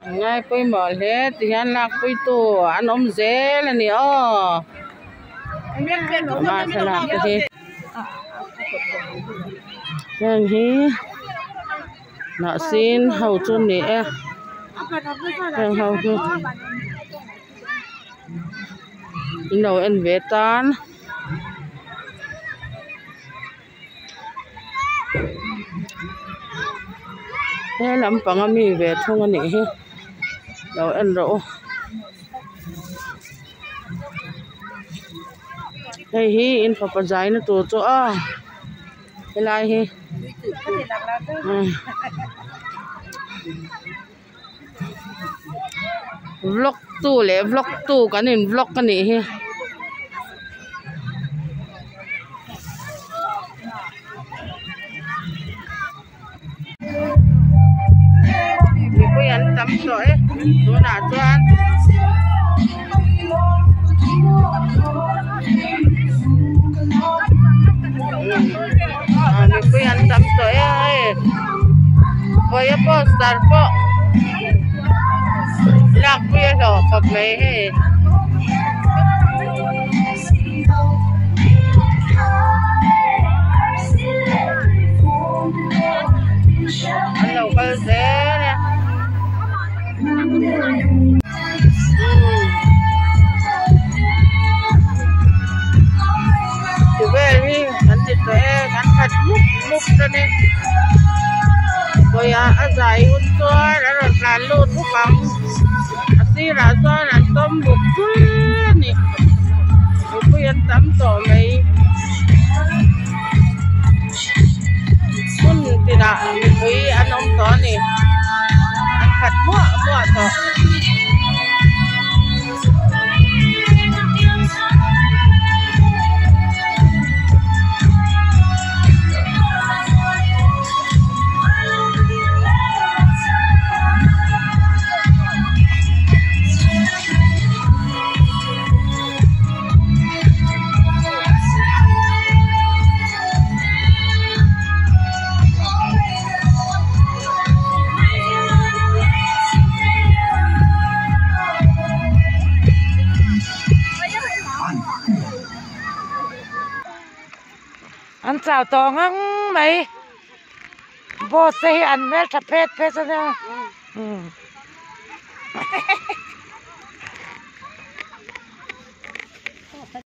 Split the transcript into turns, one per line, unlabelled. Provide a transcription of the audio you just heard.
Ngai pawimawh hle ti hian lakpuitu an awm zel a ni aw ama thlalak te hi heng hi hnahsin ho chu a ni e heng ho hi in lo en ve tan. He lampang a mi ve thung a nih hi lo en rawh u hei hi in fapa zai na tur chu aw helai hi vlog tu leh vlog tu kan in vlog a nih hi. Mipui an tam tawh e tunah chuan mipui an tam tawh e hei vawiin poster pawh lakpui a hlawh khawp mai hei. An lo kal zel a ti vel hi kan ti tawh e kan khat mup mup ta ni vawiah a zai hun chuan a rawn tlan lut bawk ang a sirah chuan an tawm buk thul a ni mipui an tam tawh mai. Hmun tinah mipui an awm tawh a ni an khat muah muah tawh.
An chau tawh ngang mai boss te hi an hmeltha phet phet a nia.